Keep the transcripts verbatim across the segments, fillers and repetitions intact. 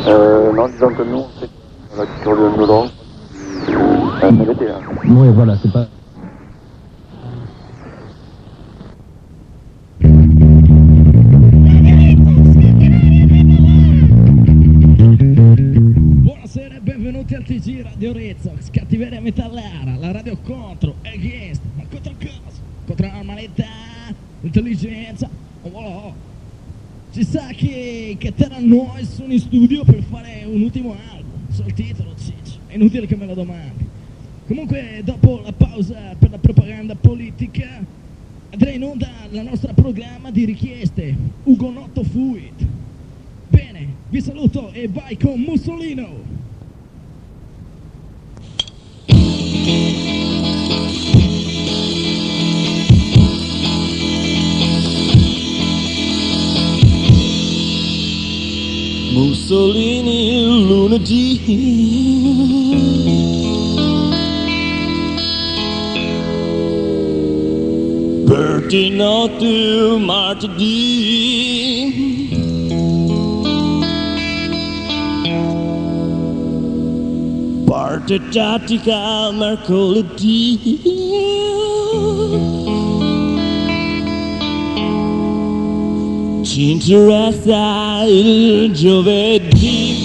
Euh, non, disons que nous, on fait la culture de Meudon. Euh, mais l'été, hein. Oui, voilà, c'est pas... Buonasera e benvenuti al T G Radio Rizzo, Cattiveria Metallera, la radio contro, against, ma contro cosa? Contro la normalità, l'intelligenza, oh, oh, oh. Si sa che, che Terra Noise sono in studio per fare un ultimo album, so il titolo, ciccio, è inutile che me lo domandi. Comunque, dopo la pausa per la propaganda politica, andrà in onda la nostra programma di richieste, Ugonotto Fuit. Bene, vi saluto e vai con Mussolino! Mussolini lunedì, Bertinotti martedì, parte tatica mercoledì. Ci interessa il giovedì.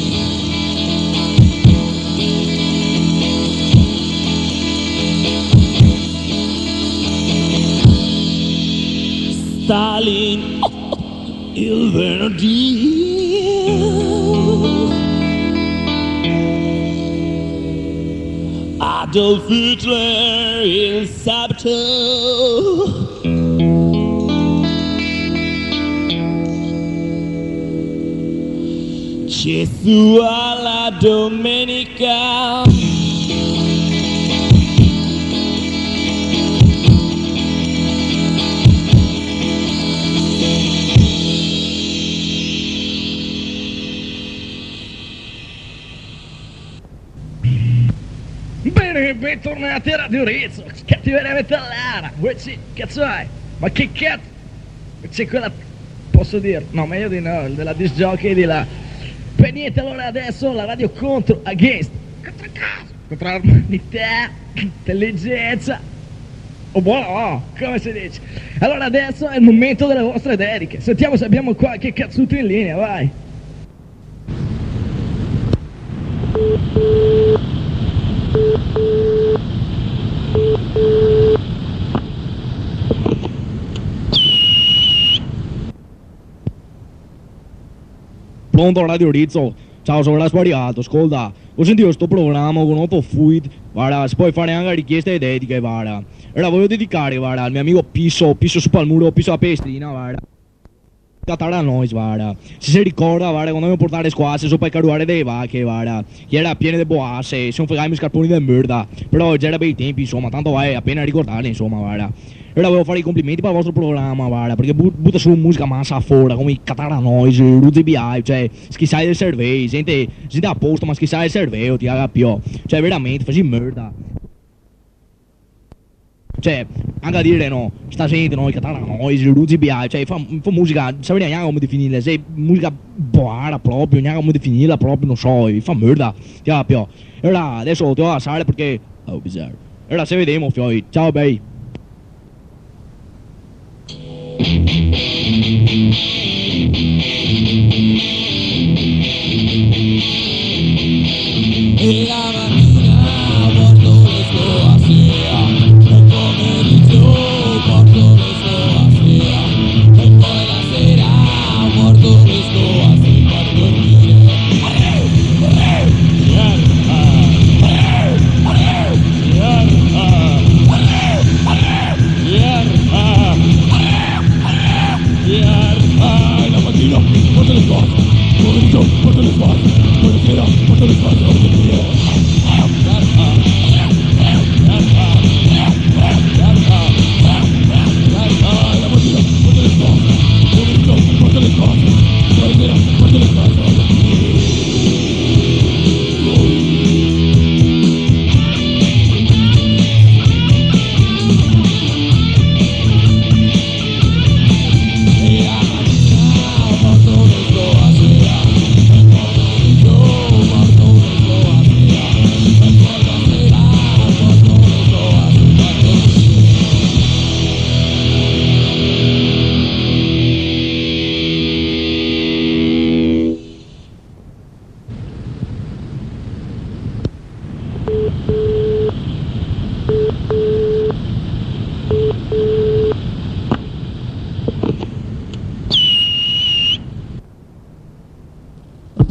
Stalin il venerdì. Adolf Hitler il sabato. Gesù alla domenica. Bene, bentornati a Radio Rizzo, Cattiveria Metallera. Uè, sì, cazzo hai? Ma che cazzo? C'è quella, posso dir? No, meglio di no, il della disc jockey di là. Per niente, allora adesso la radio contro, against, contro cosa? Contro la normalità, intelligenza. Oh, buono, oh, come si dice? Allora adesso è il momento delle vostre dediche. Sentiamo se abbiamo qualche cazzuto in linea, vai. Pronto, Radio Rizzo? Ciao, so' sbarià, scolta. Go sentìo sto programa, Ugonotto Fuit, varda, se pol fare anca richieste de dediche, varda. Alora vojo dedicare, varda, al me amigo Piso, Piso su pal muro, Piso a Pelestrina, varda. Catara Noise, varda. Se se ricorda, varda, quando gavemo portà le squase su par caruare dele vache, varda, che iera piene de boase, se no fregavimo i scarponi de merda. Però gera bei tempi, insoma, tanto vale la pena ricordarle, insoma, varda. Alora vojo fare i complimenti pal vostro programa, varda, parché bu-, buta su musica masa fora, come i Catara Noise, Luzi B I, cioè, schisai del serveo, gente, gente a posto, ma schisai del serveo, ti caga pio. Cioè, veramente, fasi merda. Cioè, anca dire no, sta gente, no, i Catara Noise, Luzi B I, cioè, fa, fa musica, no savarìa gnanca come definirla, xe musica boara proprio, gnanca come definirla proprio, no so, fa merda, ti caga pio. E alora, deso te go da lasare parché, oh, bizarro. E alora se vedemo, fioi, ciao, bei.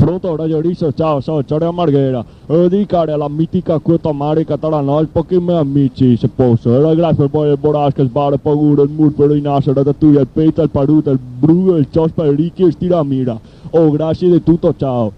Pronto, Radio Riso, ciao, so Ciore Marghera. Eh, dedicare a la mitica Cuoto Mare Catarano, a pochi me amici, se poso. E la grazie per voi, borasca, sbare, pagure, il mur, per i nasi, ratatouille, el peta, el paruta, el brugo, el ciospa, el richi e stiramira. Oh, grazie de tuto, ciao.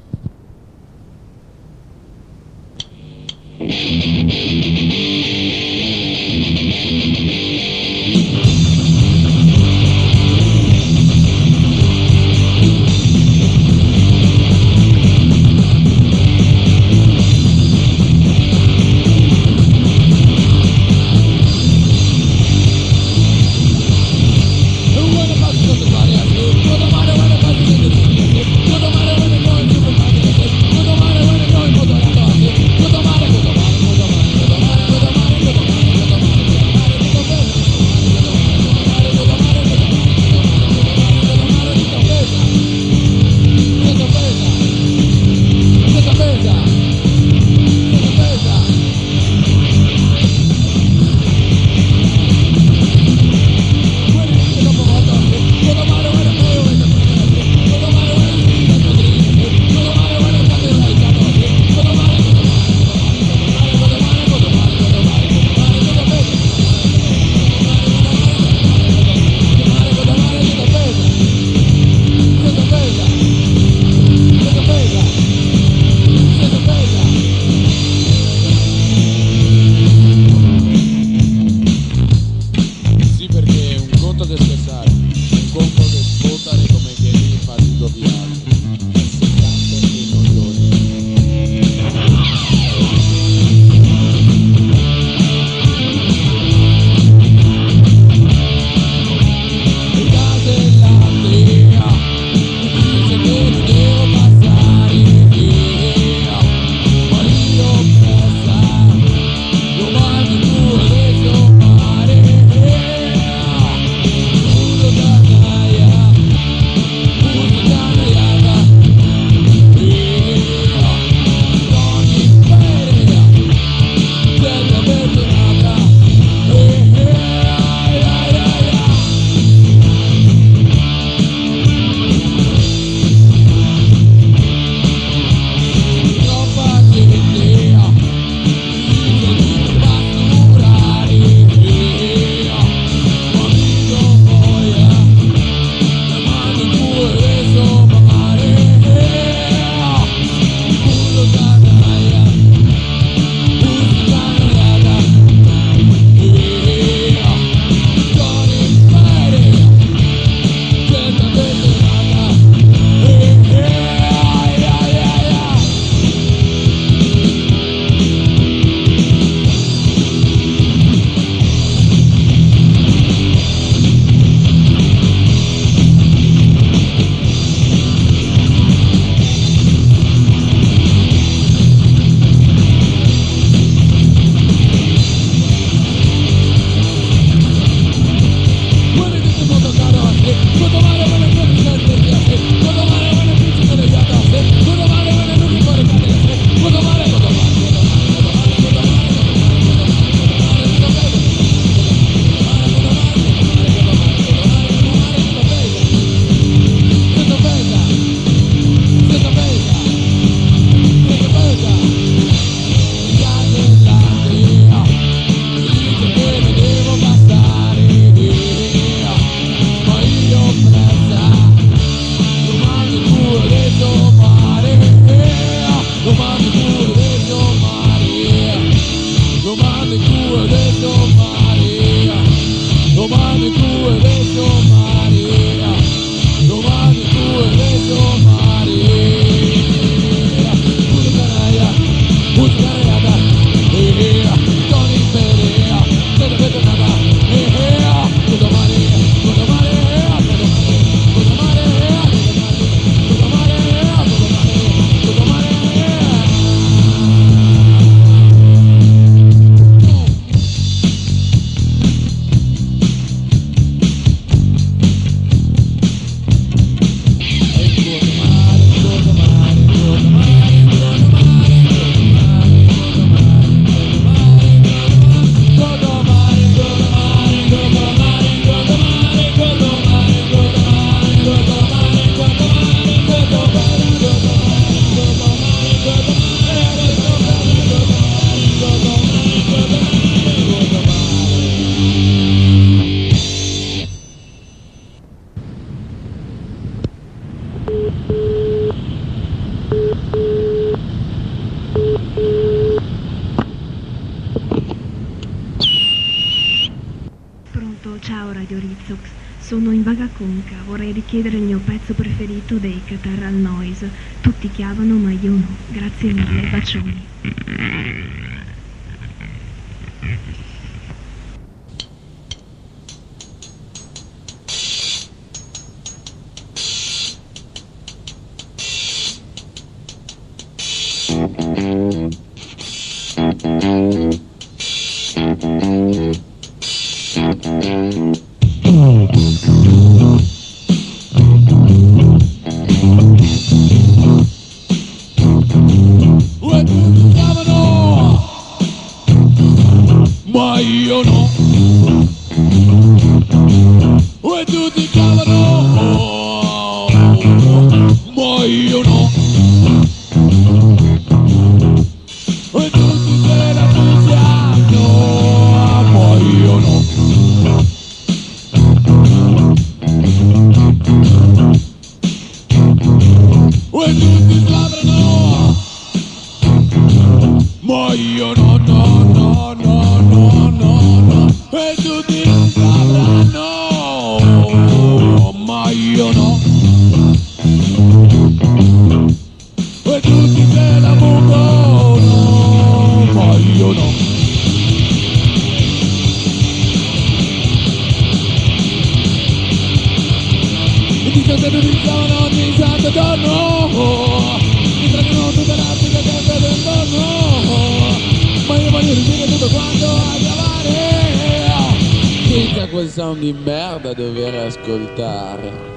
Rizzox, sono in Vaga Conca, vorrei richiedere il mio pezzo preferito dei Catarrhal Noise. Tutti chiamano, ma io no. Grazie mille, bacioni. Ma io no. E tutti chiamano, ma io no. E tutti se la picchiano, ma io no. E tutti sblabrano. Ma io no, no, no. E tutti sblabrano. Ma io no. E tutti se la bucano. Ma io no. E dice se non iniziavano ogni santo giorno, mi prendono tutta l'Africa che c'è intorno. Ma io voglio riuscire tutto quanto a chiamare. Senza quel sound di merda dover ascoltare.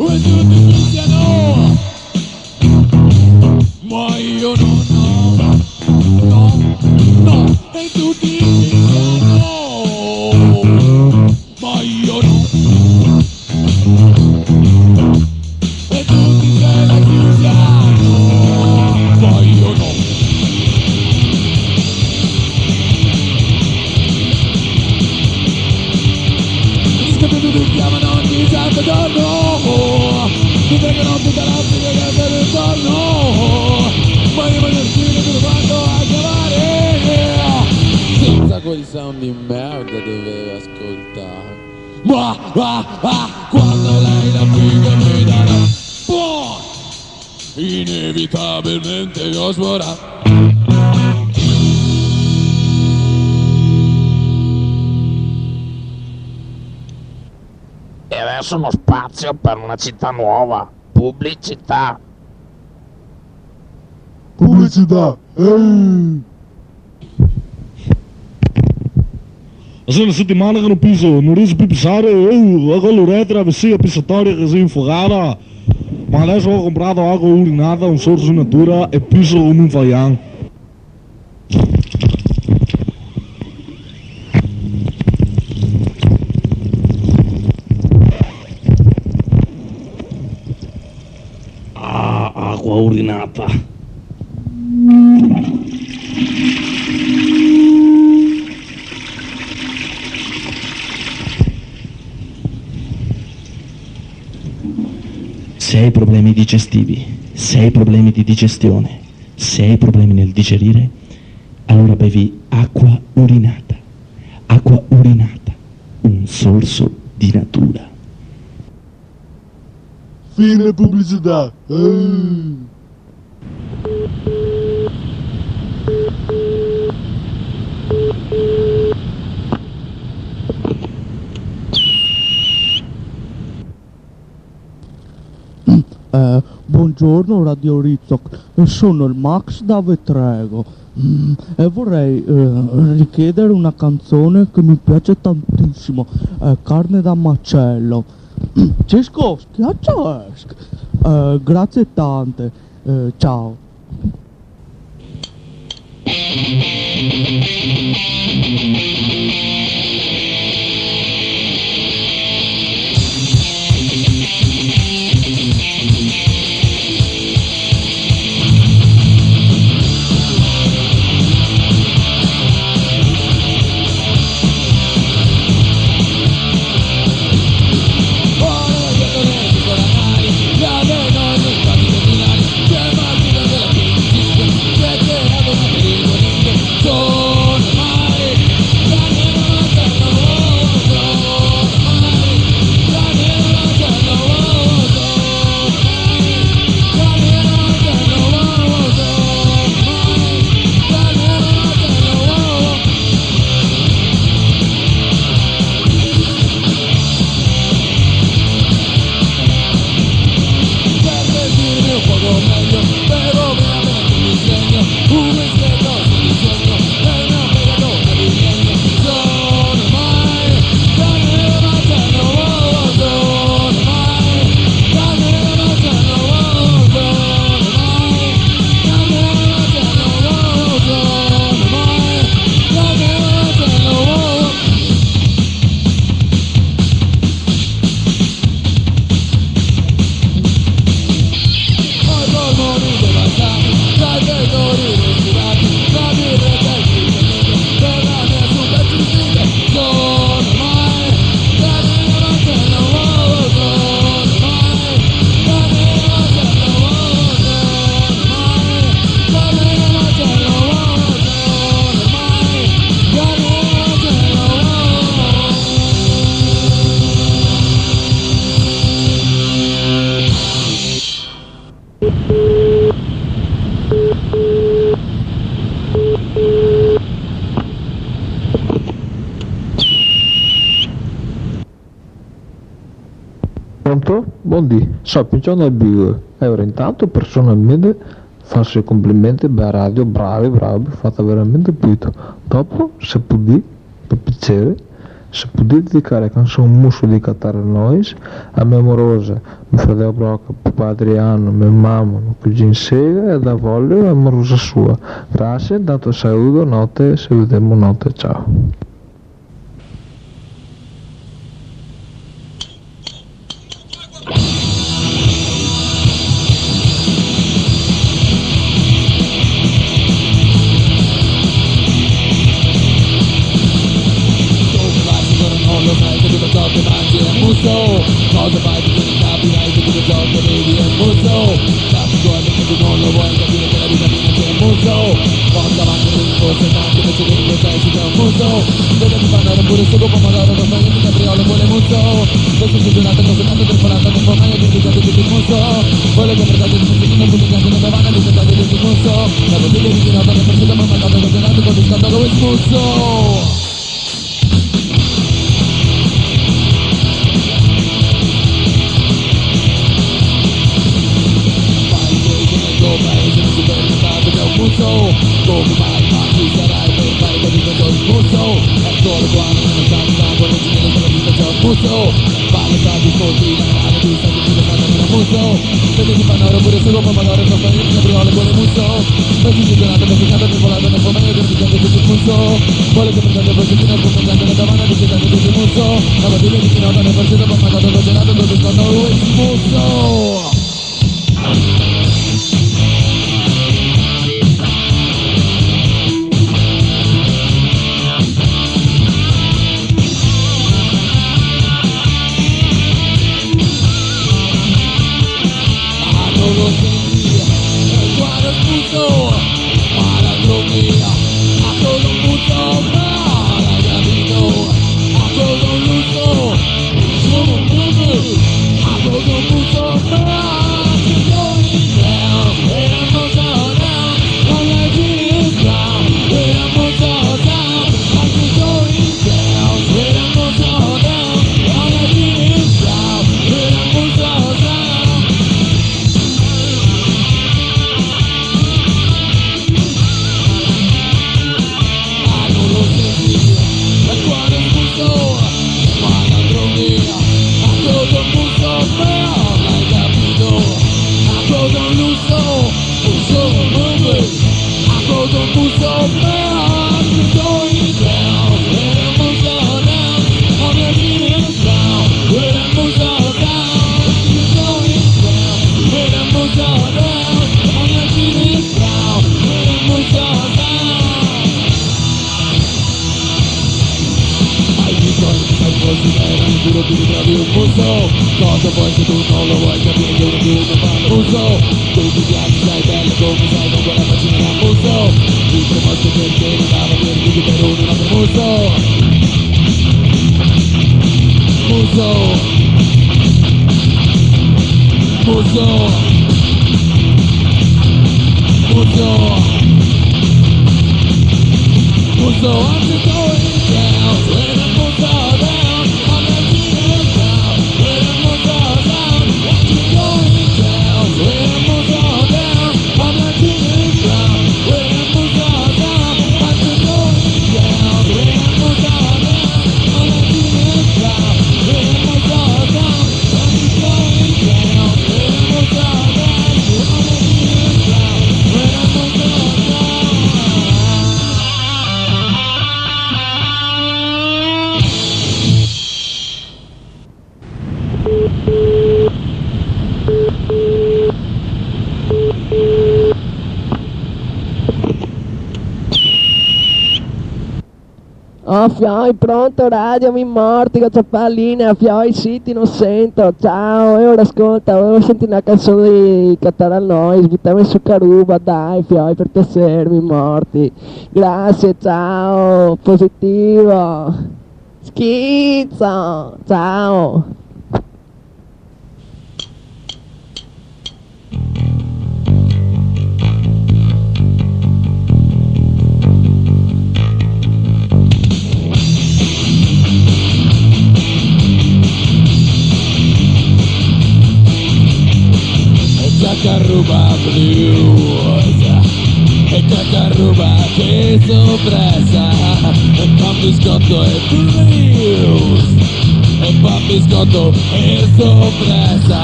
E tutti picchiano. Ma io no, no, no, no. E tutti picchiano. Ma io no. E tutti se la picchiano. Ma io no. Dice che tutti chiamano ogni santo giorno. Mi pregano tutta l'Africa che c'è intorno. Ma io voglio riuscire tutto quanto a chiamare. Senza quel sound di merda dover ascoltare. Ma, ma, ma, quando lei la figa mi darà, poi inevitabilmente io sborrà. E adesso uno spazio per una città nuova. Pubblicità. Pubblicità. Ehi! Xe na setimana che no piso, no riso pì pisare, eu, ago l'uretra, vesia pisatoria che xe infogada. Ma adeso go comprà ago urinata, un sorso in natura, e piso come un fajan. Ah, ago urinata. Se hai problemi digestivi, se hai problemi di digestione, se hai problemi nel digerire, allora bevi acqua urinata. Acqua urinata, un sorso di natura. Fine pubblicità. Eh. Eh, buongiorno Radio Rizzox, sono il Max da Vetrego, mm, e vorrei, eh, richiedere una canzone che mi piace tantissimo, eh, Carne da macello. Cesco, schiaccia esc. Eh, grazie tante. Eh, ciao. Pronto? Bondì, so Pincion dal Bigo. E ora intanto personalmente faso i complimenti par la radio, bravi, bravi, fata veramente puito. Dopo, se podì, par piacere, se podì dedicare la canson Muso dei Catarrhal Noise a me amorosa, me fradeo Proca, papà Adriano, me mama, me cugin Sega e da Volio e amorosa sua. Grasie, tanto saludo, note, se vedemo note, ciao. Ah, fioi, pronto, radio, mi morti, go ciapà la linea, fioi, sì, ti no sento, ciao, e ora scolta, volevo sentire una canzone di Catarrhal Noise, buttami su Caruba, dai, fioi, per piacere, mi morti, grazie, ciao, positivo, schizzo, ciao. Sorpresa, e pan, biscoto e blues. E pan, biscoto e sorpresa.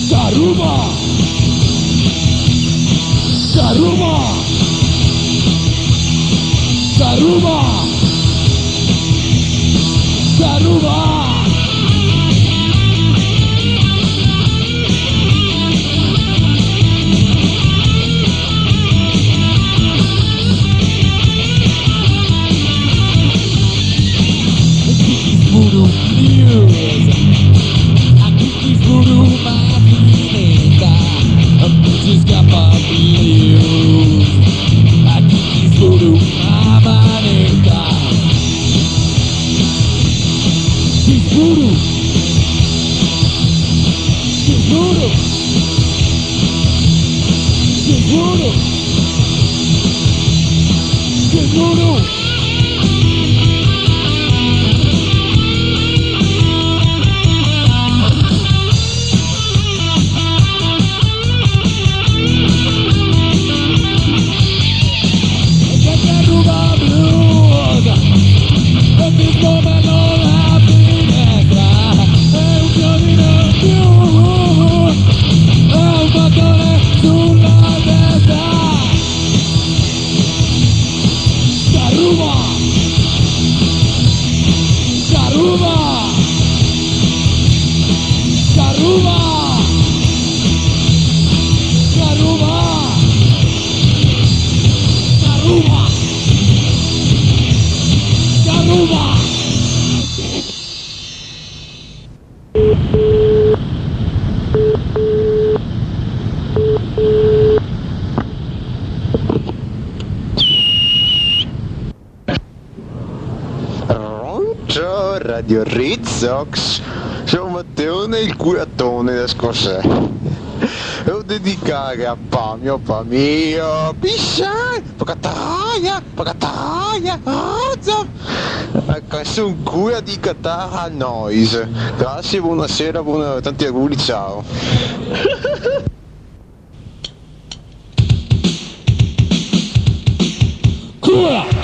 Saruba! Saruba! Saruba! Saruba! Kikis Voodoo Blues. Kikis Voodoo, mavineta, no se scapa più. Kikis Voodoo, mavineta. Kikis Voodoo. Kikis Voodoo. Kikis Voodoo. Kikis Voodoo. Saruba! Saruba! Saruba! Saruba! Saruba! Saruba! Pronto, Radio Rizzox? Son Matteone, el curatone da Scorsese. E lo dedicaria a Pamio, Pamio, Piscian, Pacataia, Pacataia, Rosa. La canson cura di Catara Noise. Grazie, bonasera, bona-, tanti auguri, ciao. Cura!